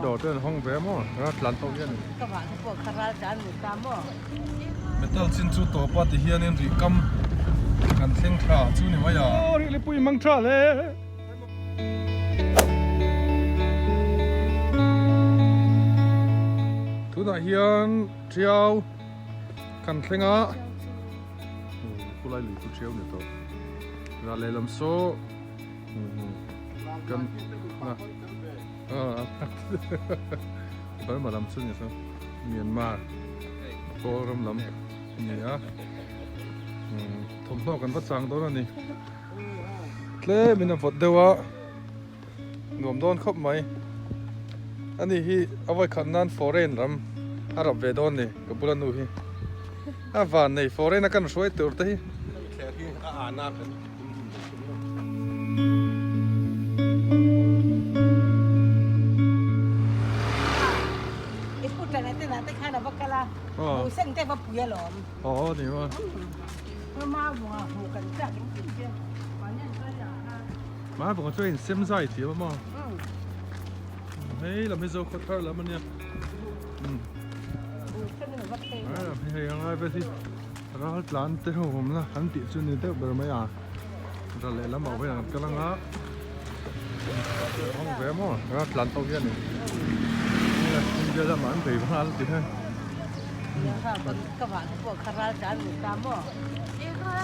Dawr te an hawng ve maw? Ral tlan ho hian. Ka vah te pawh kha ral tlan ni ta maw? Metal chin chu tawpa ti hianin rih kam kan thleng thla chu ni mai a. Aw rih lipui mang tha le. Tunah hian Tiau kan thleng a. Khulai lui chu Tiau ni tawh. Ral lehlam saw kan Burma lam chu ni saw Myanmar kawl ram lam a ni a thawmhnaw kan va chang dawn a ni tlem in a vawt deuh a nuam dawn khawp mai ani hi a vawikhat nan foreign ram a rap ve dawn ni ka bula nu hi a van nei foreign a kan hruai tur te hi. Mai vawng chu a insem zai thiam a maw hei lam hi zo khaw thar lam a nia hei a ngai vel hi. Ral tlan te ho awm la an tih chu ni deuh ber mai a, ral leh lamah hian an kal anga hawng ve maw ral tlan ho hian in India lamah an bei nghal ti hian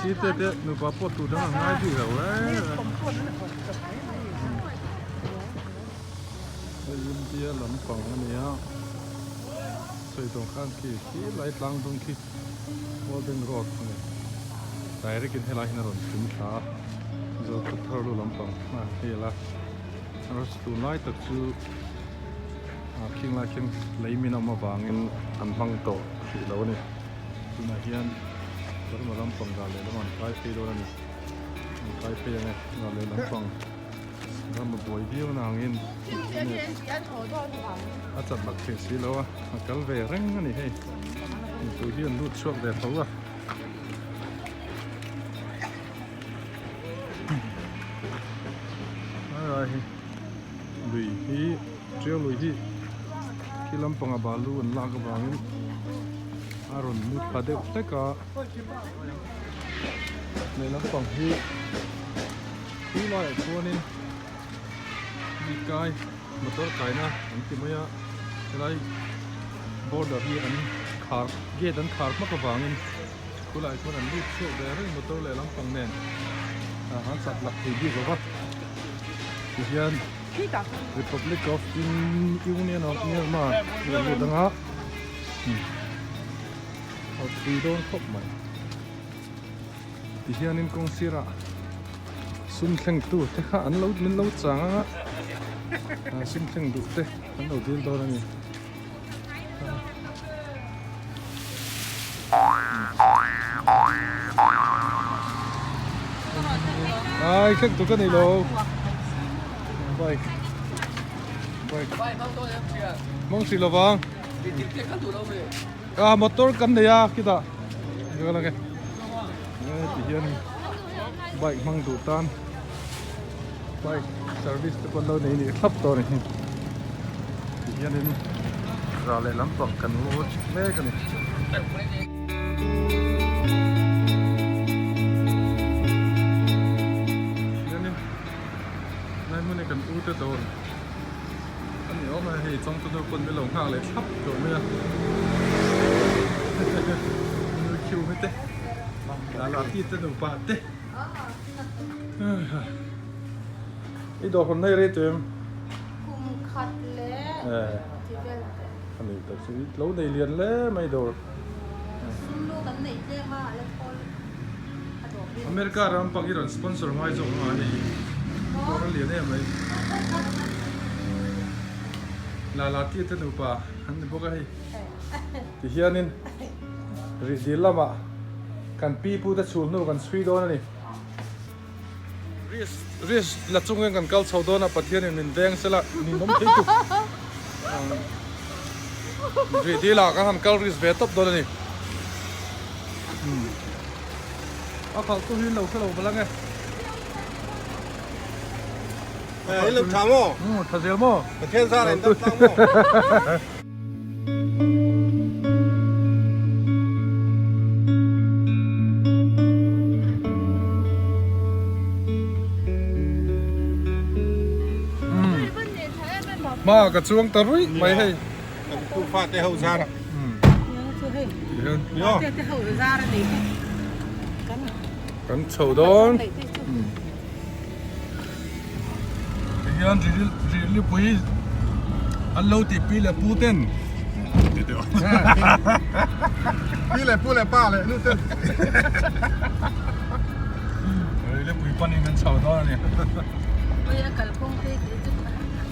site te nupa pawh tu dang an ngai bik lo e hei India lampang a nia sawi tawng khan khi khi lai tlang dung khi. Golden road a ni. Direct in helai hian a rawn chhum thla a, Zokhawt thar lu lampang a hel a. Arwsh tunlai tak chu ah khing lai khian lei min a awm avangin an hmang tawh hrih lo a ni. Tunah hian Burma lampang ral leh lamah an kai phei dawn a ni. An kai phei ang e, ral leh lampang ram a buai viau na angin a chat lak theih si lo a, a kal ve reng a ni hei. Mipui hi an lut chhuak ve tho a. Helai hi lui hi tiau lui hi khi lampanga balu an lak avangin a rawn lut thla deuh hlek a. Leh lampang hi khu laiah chuanin mi kai motor kaina an ti mai a helai border hi an khar gate an khar hmak avangin khulaiah chuan an lut chhuak ve reng motor leh lampang nen an chat lak thei bik lo va tihian Republic of Union of Myanmar tih an lut anga a thui dawn khawp mai. Ti hianin kawng sirah sum thleng tu te kha an lo min lo chang anga sum thleng duh te an lo dil dawn a ni. Ai thleng tu ka nei lo bike bike mawng hrih lovang. A motor kan nei a khitah ka lang e ti hian bike hmang duh tan bike service te pawh an lo nei nih thlap tawh a ni ti hianin ral leh lampang kan lut mek a ni. Hianin lai hmun hi kan u te dawr. A ni awm a hei chawngtu nu pawn min lo nghak leh thlap tawh mai a nu khiu hi te lala ti te nupa te i dawr hawn nei rei tawh em kum khat leh ti vel te a ni tak chu lo nei lian hle mai dawr sum lu kan nei tlem a la thawl a dawr hi America ram pang i rawn sponsor ngai zawk anga hei dawr a lian em mai La la tia te nupa an ni bawk a hei ti hianin rih dil lamah kan pi pu te chhul hnu kan chhui dawn a ni risk risk la chungin kan kal chho dawn a Pathianin min veng sela min awm thei tuk rih dil ah kan han kal risk ve tawp dawn a ni a khalh tu hi an lo hre lo va lang e. In lo tha maw? Umm tha zel maw? Pathian zar in dam tlang maw? Hma ka chuang ta ruih mai hei. Kan pu fate ho zar a. Kan chho dawn. Tihian Rilipui an lo tih pi leh pu ten. Pi leh pu leh pa leh nu ten. Rilipui panin an chho dawn a ni.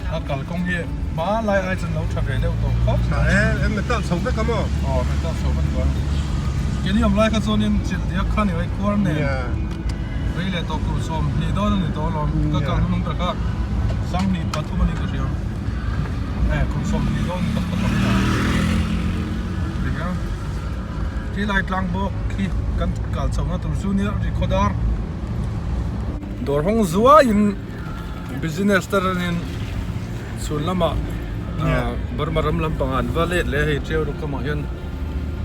A kalkawng hi hma lai ai chuan lo tha ve deuh tawh khawp mai. Tha e, em metal chho vek a maw? Aw metal chho vek tawh a. Keini awm lai kha chuanin chilh diak kha ni mai khuar nen rei leh tawh tur 20 dawn a ni tawh alawm. Ka kal hnung ber kha 23 a ni ka hria. E kum 20 dawn tak tak a ni a. Tikhian khi lai tlang bawk khi kan kal chhohna tur chu nia ri khawdar dawr hawng zuaiin. Business te ranin chhun lamah Burma ram lampangah an va let leh a hei Tiau Rukamah hian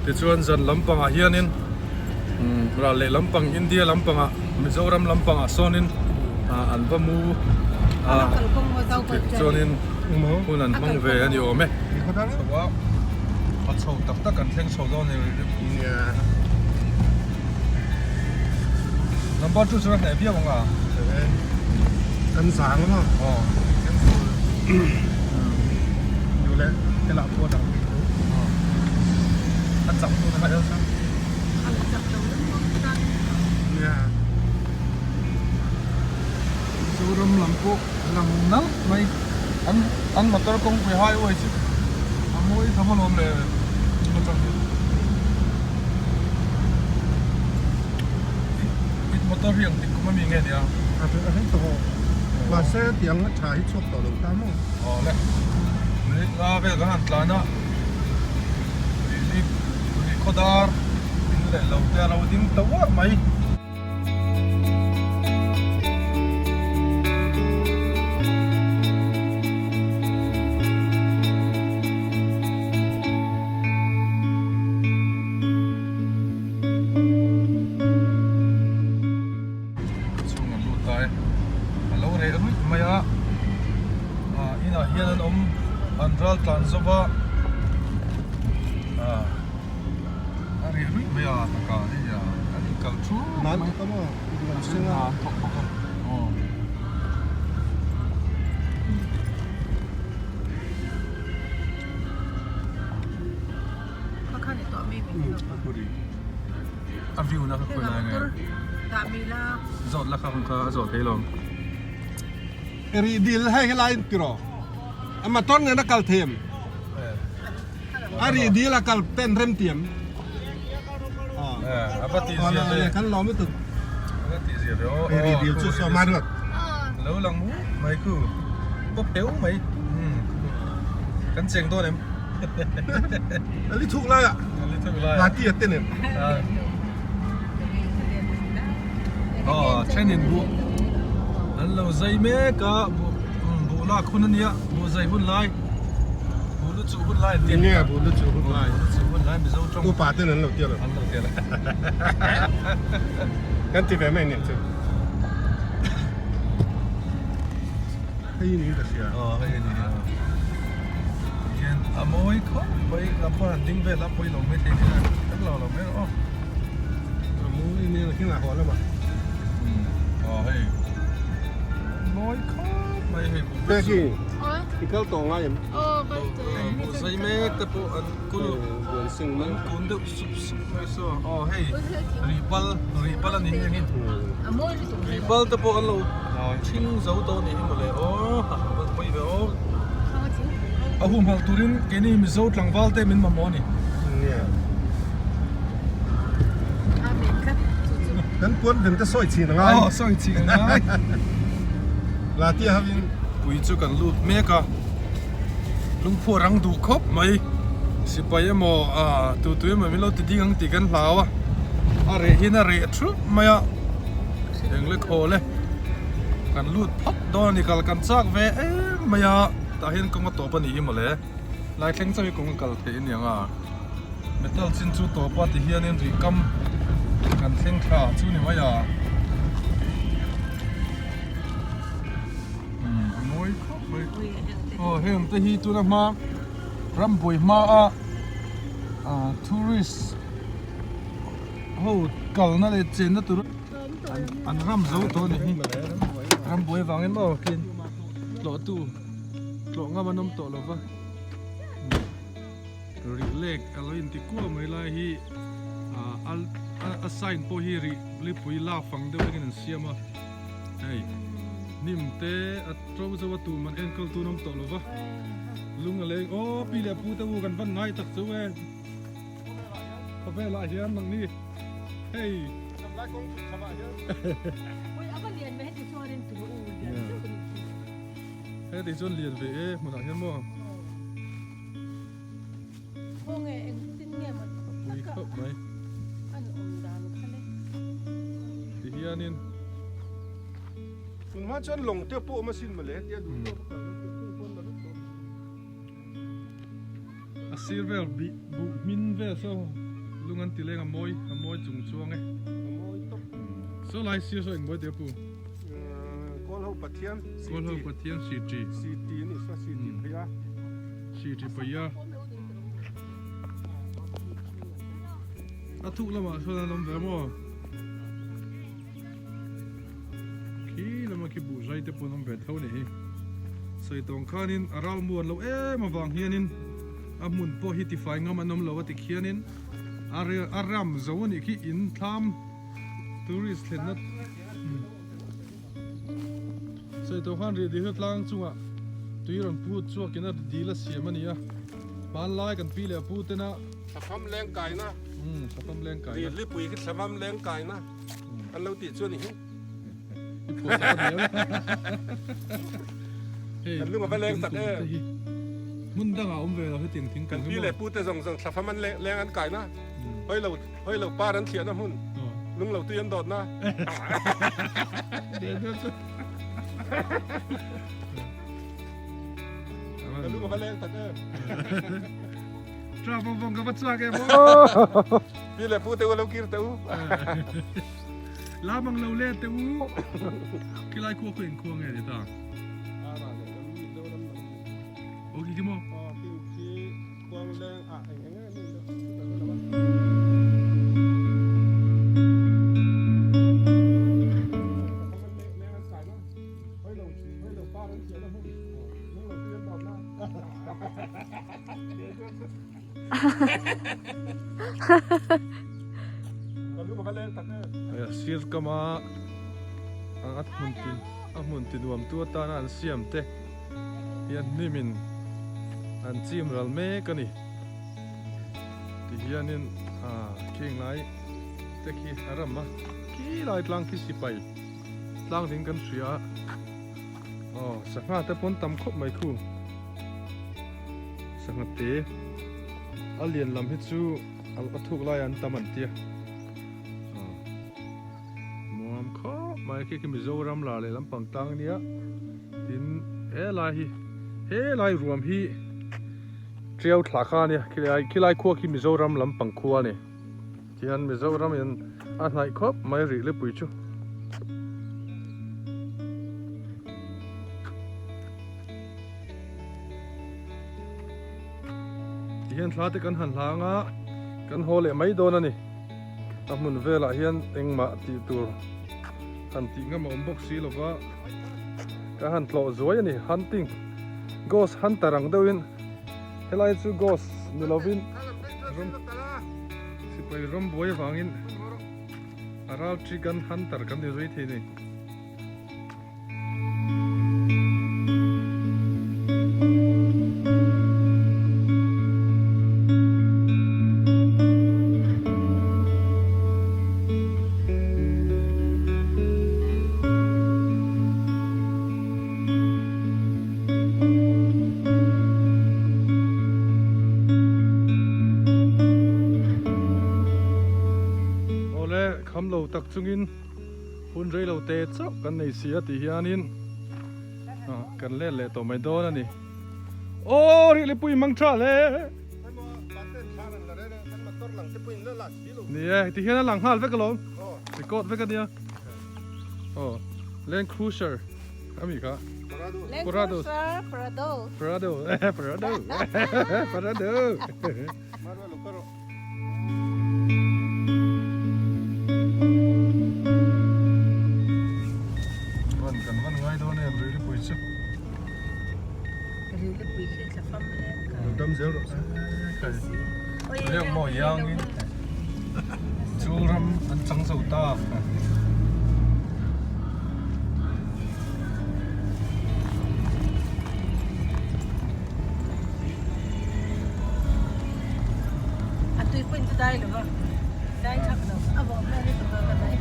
tichuan zan lampangah hianin ral leh lampang India lampangah Mizoram lampangah sawnin an va mu a tichuanin hun an hmang ve a ni awm e. A chho tak tak an thleng chho dawn a ni. Number 2 chu a hneh viau ang a. Kan zang a maw? Aw. Kan zul. Duh leh helah pawh dang bik lo. A chak tu na kha Elsa. A la chak lo deuh bawk tan. Nia. Mizoram lam pawh lang nalh mai. An an motor kawngpui highway chu a mawi tham alawm le atang hi. It motor hi ang tik kum ami nge nia? A a rei tawh aw. Mahse tiang a tha hi chhuak tawh lo ta maw? Aw le. Minute nga vel kan han tlan a. Ri ri khawdar in leh lo te a lo ding ta uarh mai. Chhung an lut ta e a lo reh ruih mai a ah inah hian an awm an ral tlan zova ah. A reh ruih mai a taka hei a an inkal thup mai. Nan thawk a maw? A then hna an thawk bawk a. Aw. A view na kha khawi lai nge? Zawt la kha kha a zawt thei lo. Ri dil hei helai in tiraw? A motor nen a kal thei em? A ri dil a kal pen rem tiam. A va tih zia ve. Kan lawm lutuk. A va tih zia ve aw. Ri dil chu saw mai ruat. Lo lang mu mai khu. Pawp heu mai. Kan cheng dawn em. A li thuk lai a. A li thuk lai a. Lati a ten em. Aw thenin buh an lo zai mek a buh lak hun a nia buh zai hun lai buh lu chuh hun lai an ti a nia buh lu chuh hun lai buh lu chuh hun lai mizo tawng upa ten an lo tia lo an lo tia lo kan ti ve mai nia chu hei ni ka hria aw hei ni hian a mawi khawp mai a pawh han ding vel a pawi lo mai thei nia kan lo lo mai rawh aw. Aw hei mawi khawp mai hei Peki i kal tawh ngai em? Buh zai mek te pawh an kul an kun deuh sup sup mai saw aw hei rihpal rihpal a ni hi engin rihpal te pawh an lo thing zo tawh a nih hi mawle aw ha ha pawi ve aw a humhalh turin keini Mizo tlangval te min mamawh a ni. Kan puan ven te sawi chhin a ngai. Aw sawi chhin a ngai. La tia havin. Pui chu kan lut mek a. Lungphu a rang duh khawp mai. Sipai emaw ah tu tu emaw min lo ti ding ang tih kan hlau a. A reh hian a reh thup mai a. Eng le khawl e. Kan lut phawt dawn a ni kal kan chak ve em mai a tah hian kawng a tawp a nih hi mawle lai thleng chauh hi kawng a kal theih a ni ang a metal chin chu tawp a ti hianin rih kam kan thleng thla chu ni mai a umm a mawi khawp mai aw heng te hi tuna hma rambuai hma a ah tourist ho kalna leh chenna tur an ram zo tawh a ni hi rambuai vangin maw kin tlawh tu tlawh ngam an awm tawh lo va rih lek a lo inti kuau mai lai hi ah a sign pawh hi rih lipui lak fang deuh vekin an siam a hei hnim te a to zo a tum an enkawl tu an awm tawh lo va lung a leng aw pi leh pu te u kan van ngai tak chu e. Khawvelah hian nangni hei Heti chuan lian ve e hmunah hian maw Pui khawp mai Ti hianin Tunhma chuan lawng te pawh awm asin mawle tia duh tawk a kal na vek tawh. A sir vel bih buh hmin vel saw lung an ti leng a mawi a mawi chung chuang e. A mawi tawp. Saw lai sir saw eng mawi teh pu. Kawl ho Pathian CT. Kawl ho Pathian CT. CT ni saw CT phei a. CT phei a. A thuk lamah sawn an awm ve maw. Khi lama khi buh zai te pawh an awm ve tho a nih hi. Sawi tawng khanin a ral muan loh em avang hianin a hmun pawh hi tifai ngam an awm lo a ti khianin a a ram zo a nih khi in thlam tourist thlenna Sawi tawng khan rih dil tlang chungah tui rawn put chhuakin a dil a siam a ni a, hmanlai kan pi leh pu tena Thlafam leng kaina. Thlafam leng kaina. Rih lipui khi thlafam leng kaina. An lo tih chu a ni hi. I phuah tak a ni em? Hei, Kan lung a va leng tak em. Hmun dangah awm ve lo hetiang thingkung Kan hi pi maw? leh pu te zawng zawng thlafam an leng an kaina. Hawi lo hawi lo par an thliahna hmun. Lung lo tui an dawtna. Kan lung a va leng tak em. Tha vawng vawng ka va chuak em aw. Pi leh pu te u lo kir teh u. La bang lo le teh u. Khilai khua khu eng khua nge ni ta? Ara leh lam Mizoram lam ni. Aw khi khi maw? Aw khi khi khuang leng ah eng eng nge ni lo. Sir kama a hmun tin a hmun ti nuam tu atana an siam te hian hnimin an chim ral mek a ni ti hianin ah khing lai te khi a ram a khi lai tlang khi sipai tlang ding kan hria a aw sangha te pawn tam khawp mai khu. Sangha te a lian lam hi chu a thuk lai an tam an tia nuam khawp mai khi khi Mizoram lar leh lampang tlang ania tin he lai hi he lai ruam hi Tiau thla kha ania khilai khilai khua khi Mizoram lampang khua ani tihian Mizoram in a hnaih khawp mai rih lipui chu. Tihian thla te kan han hlang a, kan haw leh mai dawn a ni. A hmun velah hian engmah tih tur han tih ngam a awm bawk si lova, ka han tlawh zuai a ni. Hunting, ghost hunter ang deuhin helai chu ghost ni lovin ram sipai ram buai avangin a ral thi kan hunter kan ni zui thei a ni. Awle kham lo tak chungin. Hun rei lo te chauh kan nei si a tih hianin kan let leh tawh mai dawn a ni. Aw Rihlipui mang tha le! Ni e, ti hian a lang nghal vek alawm. Record vek a nia. Aw, Land Cruiser ami kha. Land Cruiser Prado. Prado, Prado, Prado. Van kan van ngai dawn em Rilipui chu. Rilipui khi thla fam leng ka. Dam zel rawh se. Riak maw yang in chul ram an chang zo ta. A tui pawhin chu dai lo va, dai thak lo, a vawh hmel lutuk a ka dai.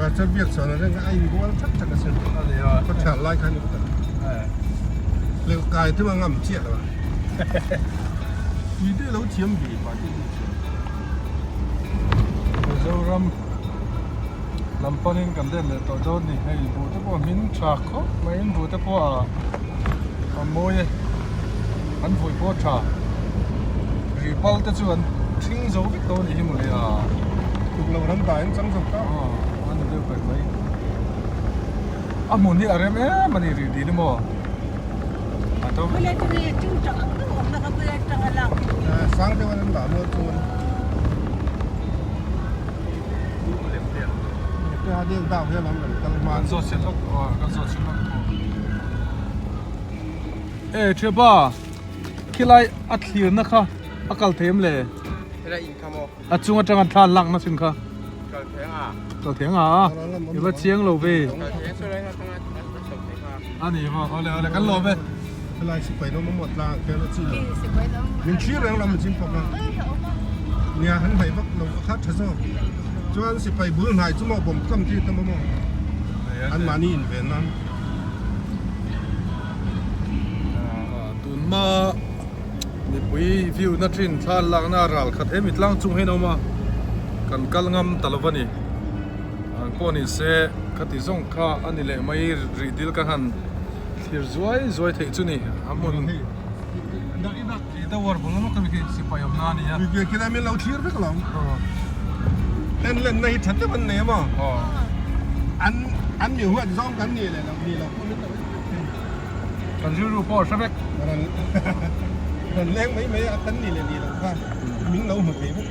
A chuan biak chhuah reng a inbual thak thak a sin. Khaw tha lai khan i ta. Leu kai chu a ngam chiah lo a. Tui te lo thiam ve pa te lo thiam. Mizoram lam panin kan let leh tawh dawn ni. Hei buh te pawh a hmin tha khawp mai in buh te pawh a a mawi e. An vui pawh a tha. Ri pal te chu an thing zo vek tawh a nih hi mawle a. Tuk lo ram dah in chang zo ta. Aw a ni deuh ber mai. A hmun hi a rem em a ni rih dil emaw. A to. Bula chu hi chung tang ang deuh awmna kha bula tang a lak. Sang deuh an dah mual chu. Kan zawt chhe lawk aw kan zawt chhe lawk aw e thiapa khilai a thlir na kha a kal thei em le a chung atang an thla an lak na chin kha kal thei ang a i va chiang lo ve a ni maw awle awle kan lawm e Helai sipai rawng a tlang ah khian a chi lo min thlir reng lam a ching pawk a nia han hnaih vak lo a khat tha zawk chuan sipai bul hnai chu maw bawm tlawm chi tam a maw an mahni in ven nan. Tunhma mipui view na thin thla lakna ral khat he mi tlang chung hian a awm a kan kal ngam ta lo a ni ang pawh ni se khati zawng kha a ni leh mai rih dil ka han Thlir zuai zuai theih chu ni a hmun i tower bul lawk ami khi sipai awm na a ni a. Mipui khilai min lo thlir vek lo. En len na hi tha deuh an nei a maw? An an mi huat zawng kan ni leh lo ni lo pawh min lo en vek thei. Kan rilru pawh a hre vek. Rawn rawn leng mai mai a kan ni leh ni lo kha min lo hmu thei vek.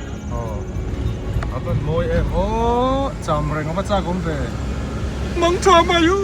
A van mawi em aw cham reng a va chak awm ve. Mang tha mai u.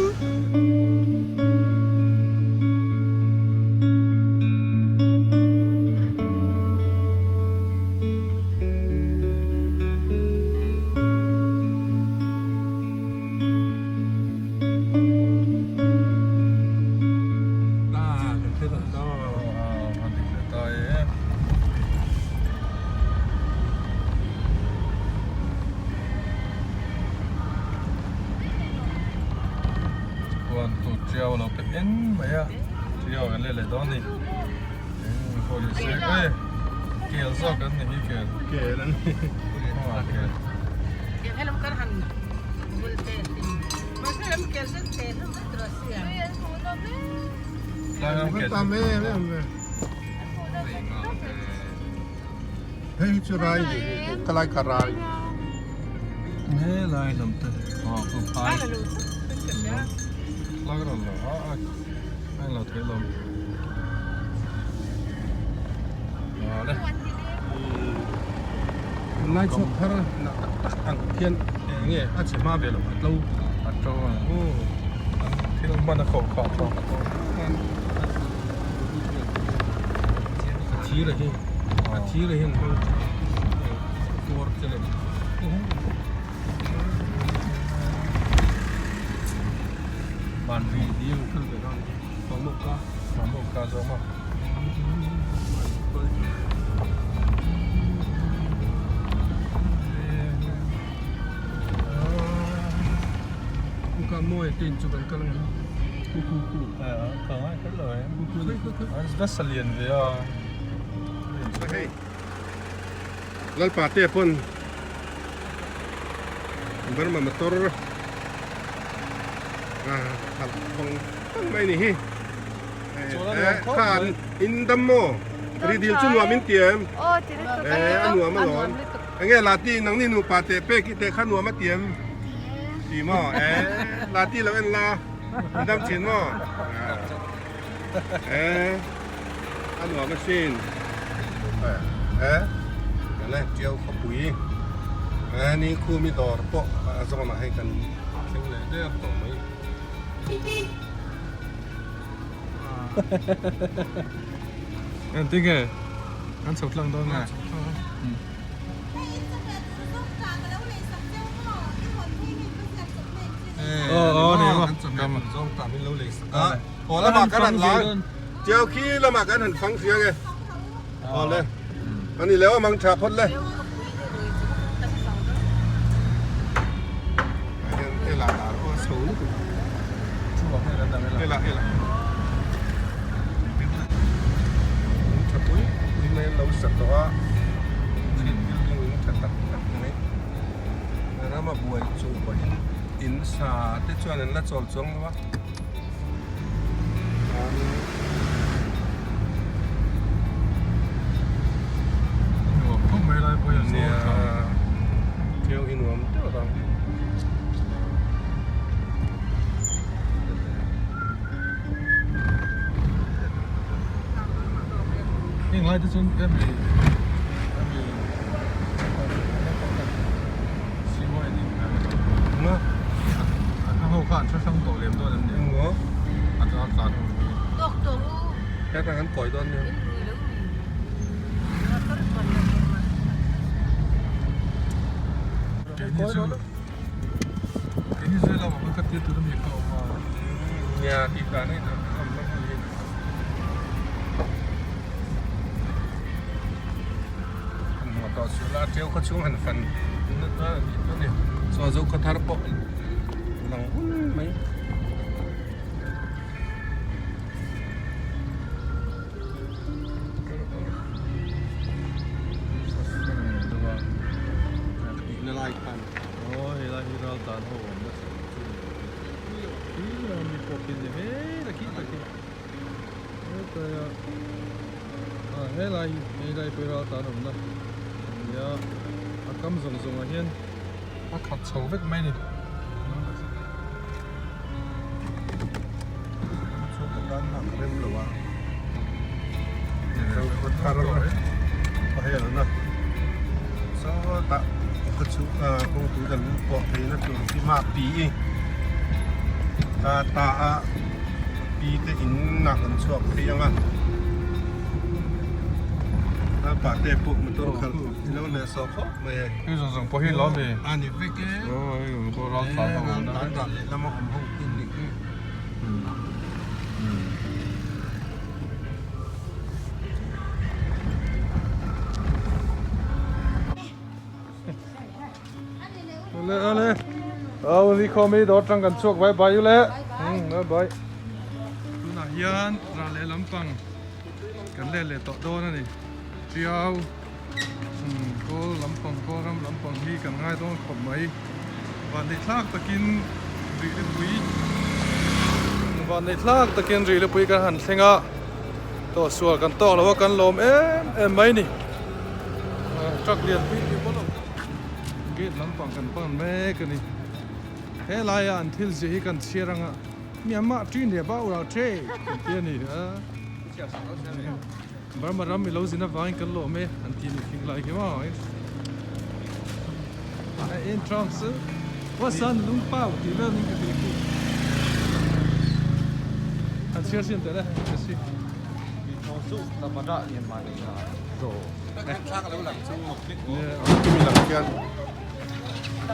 Chuan tu tiau lo pe eng mai a tiau kan let leh dawn a ni eng pawh ni se e kel zawk an ni hi kel kel an ni kel Hei hi chu rai ni ka lai ka rai. He lai lam te a ku phai. Lag ran lo a a ai lo thei lom. A le. Lai chhuak thar na tak tak ang khian eng nge a chhe hma ve lo a tlo. A tlo a. Thil hman a khauh khah tawh. A thir a hi a thir a hian hmang tuar che leh Van ri dil kal ve dawn Mamawh ka Mamawh ka zawm a. Ka mawi te in chu kan kal ang ku ku ku ka ngai kher lo em an nasa lian ve a hei lalpa te pawn Burma motor. A vang vang mai ni hi. Kha in dam maw? Ri dil chu nuam in ti em? A nuam alawm. Enge Lati nangni nupa teh pek i teh kha nuam a ti em? Ti maw? E Lati lo en la in dam thin maw? E a nuam asin. E kan e tiau khawpui e ni khumi dawr pawh a zawnah hei kan thleng leh der tawh mai. Engtin nge an chho tlang dawn nge? Aw lamah kan han lang Tiau khi lamah kan han fang hriang e Aw le Ani leo mang tha phawt le Ela dar aw chho lutuk Ela ela In tha pui pui mai an lo sa tawh a Street building in tha tak tak mai Rama buai chung pawhin in sa te chuan an la chawl chuang lo a. Thiang hi nuam deuh ang. Heng lai te chuan hemi hemi a ho kha an hre hrang tawh lem dawn em ni? Engmaw? A tla tlan ho hi. Tawk tawh u. Heta kan kawi dawn nia. In rui lo mi. Motor chuan la tur ma. Keini chu keini chu lamah khan ka tir tur ami kha awm a. Nia tih dan a inang awm lo a ni. Han hmuh tawh suh la teu khaw chhung han fan a ni chaw zo khaw thar pawh lang hun mai. Aw helai hi ral tan ho awm nasa khi mi pawh khi ni hei takhi takhi. Hetlai ah ah helai hi helai pawh hi ral tan awmna a ni a a kam zawng zawng ah hian a khat chho vek mai a ni. Ta a pi te in nak an chhuak phei ang a a pa te pawh motor khalh ilo leh sawh khawp mai e hei zawng zawng pawh hi lo mi a ni vek e aw hei zawng pawh ral tlan ho ral tlan ral leh lama awm ho khi ni khi Ale ale. Aw ni khaw mi dawr tang kan chhuak bye bye u le. Bye bye. Tunah hian ral leh lampang kan let leh tawh dawn a ni. Tiau kawl lampang kawl ram lampang hi kan ngai dawn khawp mai. Vanneih thlak takin Rihlipui Vanneih thlak takin Rihlipui kan han thleng a. Tawhsual kan tawk lo a kan lawm em em mai a ni. Truck lian pui pui pawh lo gate lampang kan pan mek a ni helai a an thil ziah hi kan chhiar anga Myanmar ṭin leh bau rau ṭhe an ti a ni a Burma ram i lo zin avangin kan lawm e an ti a ni thing lai khi maw a entrance wasan lungpau tih vel in ka ti khi an chhiar sin tel e ka si. A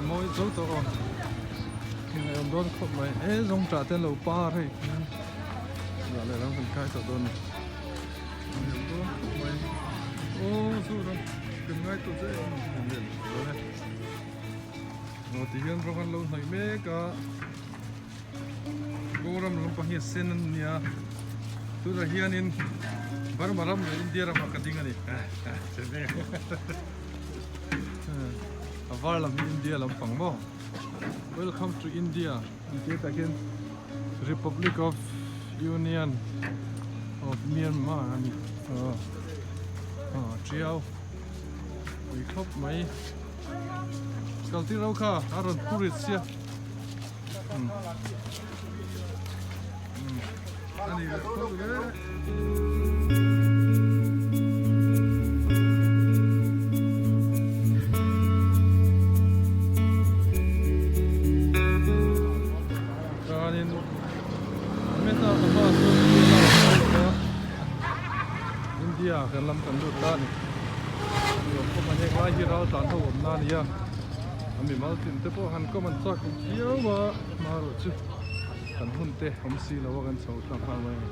mawi zo tawh aw heng a awm dawn khawp mai he zawng tah te an lo par hei lah leh lam kan kai tawh dawn a ni a awm dawn khawp mai aw chu ram kan ngai tawh che em em em dawn e. Aw ti hian rawng an lo hnawih mek a Goram lampang hi a sen a nia. Tunah hianin Burma ram leh India ramah ka ding a ni. A var lam hi India lampang maw? Welcome to India an tih tah khian Republic of Union of Myanmar a ni. Aw tiau pui khawp mai. Kal tir ho kha a rawn phur rit sia. A ni leh phawt le. Chuanin Meta Baba chu India kan lam kan lut ta a ni. Nuam khawp a ni heklai hi ral tlan ho awmna a ni a. A mimal tin te pawh han kawm an chak awm viau a hma erawh chu kan hun te awm si lo a kan chho tlang nghal mai a ni.